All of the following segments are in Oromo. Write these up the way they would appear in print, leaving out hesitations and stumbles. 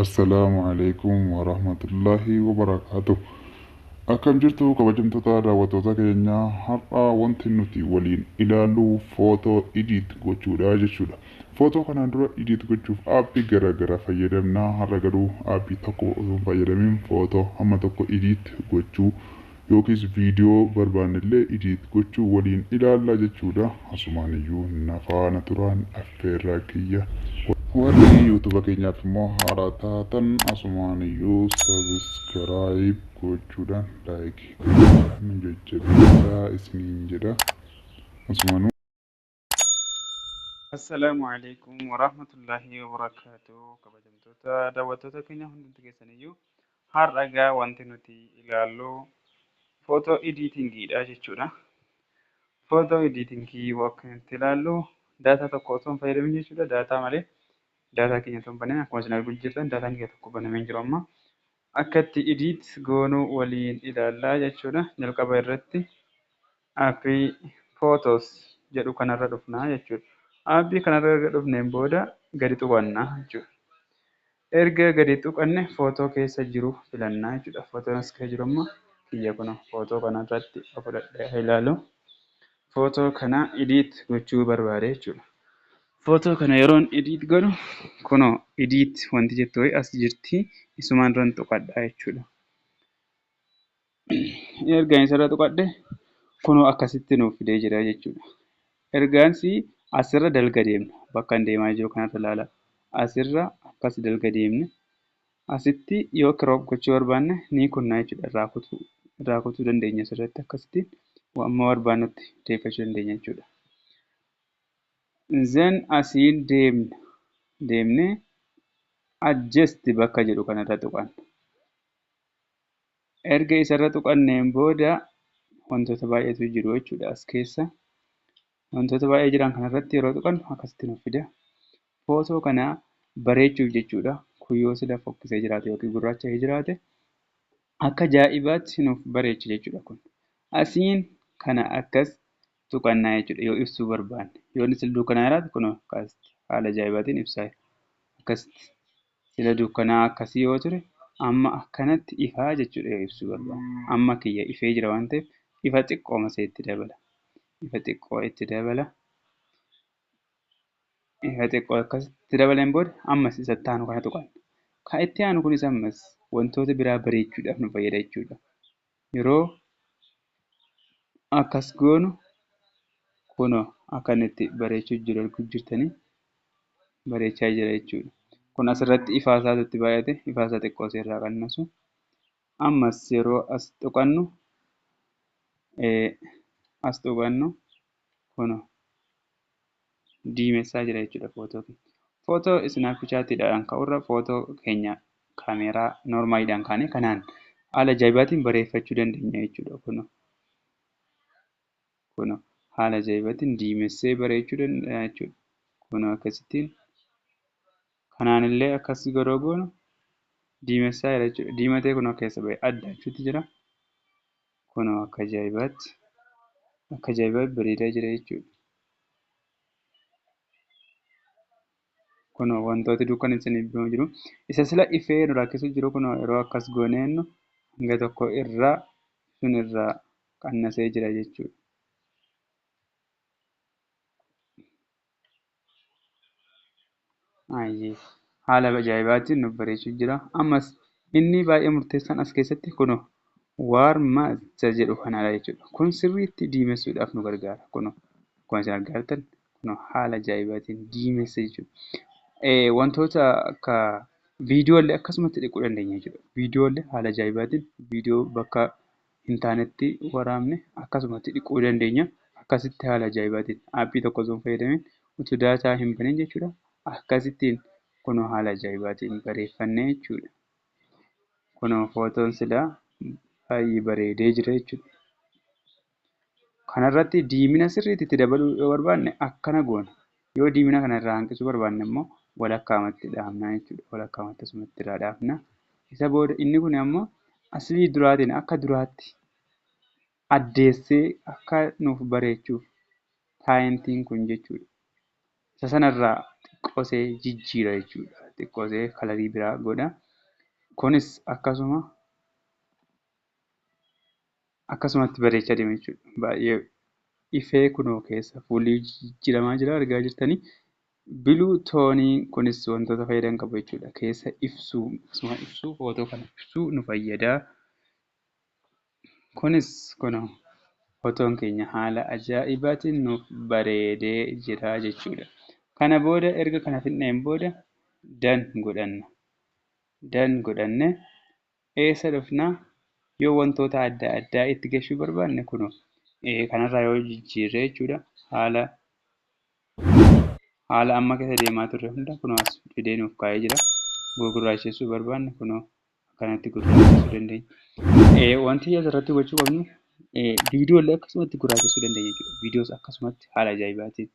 Assalaamu alaikum warahmatullahi wabarakaatuh. Akkam jirtu kabajamtoota daawwattoota keenyaa? Har'a wanti nuti waliin ilaallu footoo edit gochuudha jechuudha. Footoo kanaan dura edit gochuuf aappii garaagaraa fayyadamna. Har'a garuu aappii tokko osoo hin fayyadamin footoo hamma tokko edit gochuu yookiis viidiyoo barbaannellee edit gochuu waliin ilaalla jechuudha. Asumaan iyyuu na faana turaan affeerraa kiyya. Warri YouTube keenyaaf immoo haaraa taatan asumaan iyyuu subscribe gochuudhaan, like gochuudhaan nu jajjabeessaa isiniin jedha. Asumaanuu. Assalaamu alaikum warahmatullahi wabarakaatuh. Kabajamtoota daawwattoota keenya hundumti keessaniyyuu, har'a egaa wanti nuti ilaallu footoo editingiidha jechuudha. Footoo editingii akka nuti ilaallu daataa tokko osoo hin fayyadamin jechuudha. Daataa malee, daataa keenya osoo hin banin, akkuma isin arguu jirtan daataan keenya tokko banamee hin jiru amma. Akka itti edit goonuu waliin ilaallaa jechuudha. Jalqaba irratti aappii Photos jedhu kanarra dhufnaa jechuudha. Aappii kanarra erga dhufneen booda gadi tuqannaa jechuudha. Erga gadi tuqanne footoo keessa jiru filannaa jechuudha. Footoon as keessa jiru amma kiyya kun footoo kanarratti fudhadhee ilaalu. Footoo kana edit gochuu barbaade jechuudha. Footoo kana yeroon edit godhu kunoo edit wanti jettu wayii as jirti, isumaan irraan tuqadhaa jechuudha. Erga isarra tuqadhe kunoo akkasitti nuuf fidee jira jechuudha. Ergaansi asirra dalga deemna. Bakka inni deemaa jiru kanarra ilaala. Asirra akkas dalga deemne asitti yoo crop gochuu barbaanne ni kunna jechuudha. Irraa kutuu dandeenya, asirratti akkasitti amma barbaannutti deeffachuu dandeenya jechuudha. Then asiin deemna. Deemnee adjust bakka jedhu kanarra tuqanna. Erga isarra tuqanneen booda wantoota baay'eetu jiru jechuudha as keessa. Wantoota baay'ee jiran kanarratti yeroo tuqannu akkasitti nuuf fida. Footoo kana bareechuuf jechuudha. Kun yoo sila fokkisee jiraate yookiin gurraacha'ee jiraate akka ajaa'ibaatti nuuf bareecha jechuudha kun. Asiin kana akkas tuqannaa jechuudha yoo ibsuu barbaanne. Yoo inni sila dukkanaa jiraate kunoo akkasitti haala ajaa'ibaatiin ibsaa jira. Akkasitti sila dukkanaa akkasii yoo ture amma akkanatti ifaa jechuudha yoo ibsuu barbaanne. Amma kiyya ifee jira waan ta'eef ifa xiqqooma isee itti dabala. Ifa xiqqoo itti dabala. Ifa xiqqoo akkasitti dabaleen booda ammas isatti aanu kana tuqanna. Kan itti aanu kunis ammas wantoota biraa bareechuudhaaf nu fayyada jechuudha. Yeroo akkas goonu kunoo akka inni itti bareechuu jiru arguu jirtanii, bareechaa jira jechuudha. Kun asirratti ifaa isaatu itti baay'ate, ifaa isaa xiqqoo irraa qannasu. Ammas yeroo as tuqannu kunoo diimessaa jira jechuudha footoo keenya. Footoo Snapchatiidhaan ka'urra footoo keenya kaameeraa normaliidhaan kaanee kanaan haala ajaa'ibaatiin bareeffachuu dandeenya jechuudha kunoo. Kunoo haala ajaa'ibaatiin diimessee bareechuu danda'a jechuudha. Kunoo akkasittiin kanaan illee akkas yeroo goonu diimessaa jira jechuudha. Diimatee kunoo keessa ba'ee addaachuutu jira. Kunoo akka ajaa'ibaatti bareedaa jira jechuudha. Kunoo wantooti dukkaneessanii jiru. Isa sila ifee nu rakkisu jiru kunoo yeroo akkas goonee jennu hanga tokko irraa sun irraa qannasee jira jechuudha. Haala ajaa'ibaatiin nuuf bareechuu jira. Ammas inni baay'ee murteessaan as keessatti kunoo warm isa jedhu kanadha jechuudha. Kun sirriitti diimessuudhaaf nu gargaara. Kunoo akkuma isin argaa jirtan kunoo haala ajaa'ibaatiin diimessa jechuudha. Wantoota akka viidiyoo illee akkasumatti dhiquu dandeenya jechuudha. Viidiyoo illee haala ajaa'ibaatiin viidiyoo bakka hin taanetti waraabne akkasumatti dhiquu dandeenya. Akkasitti haala ajaa'ibaatiin aappii tokko osoo hin fayyadamin, utuu daataa hin banin jechuudha. Akkasittiin kunoo haala ajaa'ibaatiin bareeffannee jechuudha. Kunoo footoon silaa baay'ee bareedee jira jechuudha. Kanarratti diimina sirriitti itti dabaluu yoo barbaanne akkana goona. Yoo diimina kana irraa hanqisuu barbaanne immoo walakkaamatti dhaabna jechuudha. Walakkaamatti asumatti irraa dhaabna. Isa booda inni kun ammoo aslii duraatiin akka duraatti addeessee akka nuuf bareechuuf tintiin kun jechuudha. Isa sanarraa xiqqoosee jijjiira jechuudha. Xiqqoo ishee kalarii biraa godha. Kunis akkasuma akkasumatti bareechaa deema jechuudha. Baay'ee ifee kunoo keessa fuulli jijjiiramaa jira argaa jirtanii. Biluu toonii kunis wantoota fayyadan qabu jechuudha. Keessa ibsuu akkasuma ibsuu footoo kana ibsuu nu fayyada. Kunis kunoo footoon keenya haala ajaa'ibaatiin nuuf bareedee jira jechuudha. Kana booda erga kana fixneen booda dan godhanna. Dan godhannee eessa dhufnaa? Yoo wantoota adda addaa itti gahuu barbaanne kunoo kanarraa yoo jijjiirre jechuudha haala haala amma keessa deemaa turre hunda kunoo as fidee nuuf kaa'ee jira. Gurgurraachessuu barbaanne kunoo akkanatti gurraachessuu dandeenya. Wanti asirratti hubachuu qabnu viidiyoo illee akkasumatti gurraachessuu dandeenya jechuudha. Viidiyoos akkasumatti haala ajaa'ibaatiin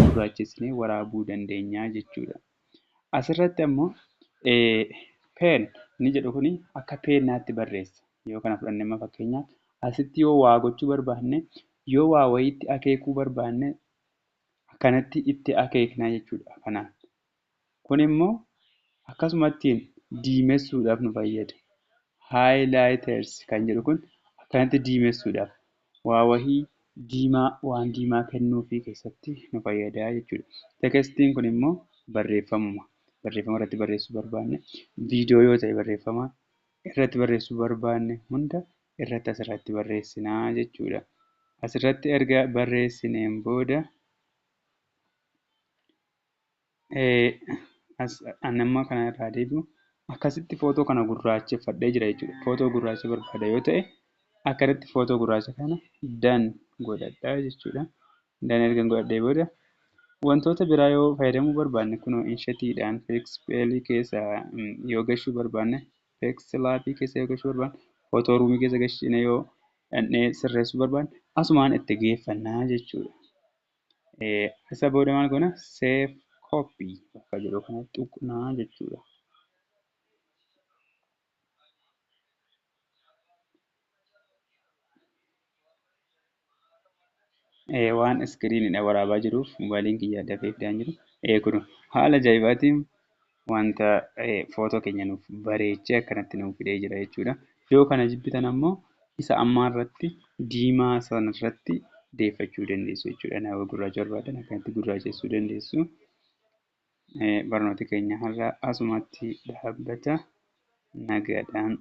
gurraachessinee waraabuu dandeenya jechuudha. Asirratti ammoo pen inni jedhu kuni akka peennaatti barreessa. Yoo kana fudhanne amma fakkeenyaaf asitti yoo waa gochuu barbaanne yoo waa wayiitti akeekuu barbaanne akkanatti itti akeekna jechuudha kanaan. Kun immoo akkasumatti diimessuudhaaf nu fayyada. Highlighters kan jedhu kun akkanatti diimessuudhaaf waa wahii diimaa waan diimaa kennuufii keessatti nu fayyada jechuudha. Tekstiin kun immoo barreeffamuma. Barreeffama irratti barreessuu barbaanne viidiyoo yoo ta'e barreeffama irratti barreessuu barbaanne hunda irratti asirratti barreessinaa jechuudha. Asirratti erga barreessineen booda ani amma kana irraa deebi'u akkasitti footoo kana gurraacheffadhee jira jechuudha. Footoo gurraacha barbaada yoo ta'e akkanatti footoo gurraacha kana dan godhadhaa jechuudha. Dan erga godhadhee booda wantoota biraa yoo fayyadamuu barbaanne kunoo inshatiidhaan feekspeelii keessa yoo gashuu barbaanne feeksilaabii keessa yoo gashuu barbaanne footoo ruumii keessa gashine yoo dhandhee sirreessuu barbaanne asumaan itti geeffannaa jechuudha. Isa booda maal goona? Save copy bakka jedhu kana tuqnaa jechuudha. Waan iskiriiniidhaan waraabaa jiruuf mobaayiliin kiyya dafee fidaan jiru. Kun haala ajaa'ibaatiin wanta footoo keenya nuuf bareechee akkanatti nuuf fidee jira jechuudha. Yoo kana jibbitan ammoo isa ammaa irratti diimaa sana irratti deeffachuu dandeessu jechuudha. Nama gurraacha barbaadan akkanatti gurraachessuu dandeessu. Barnooti keenya har'a asumatti dhaabbata. Nagaadhaan.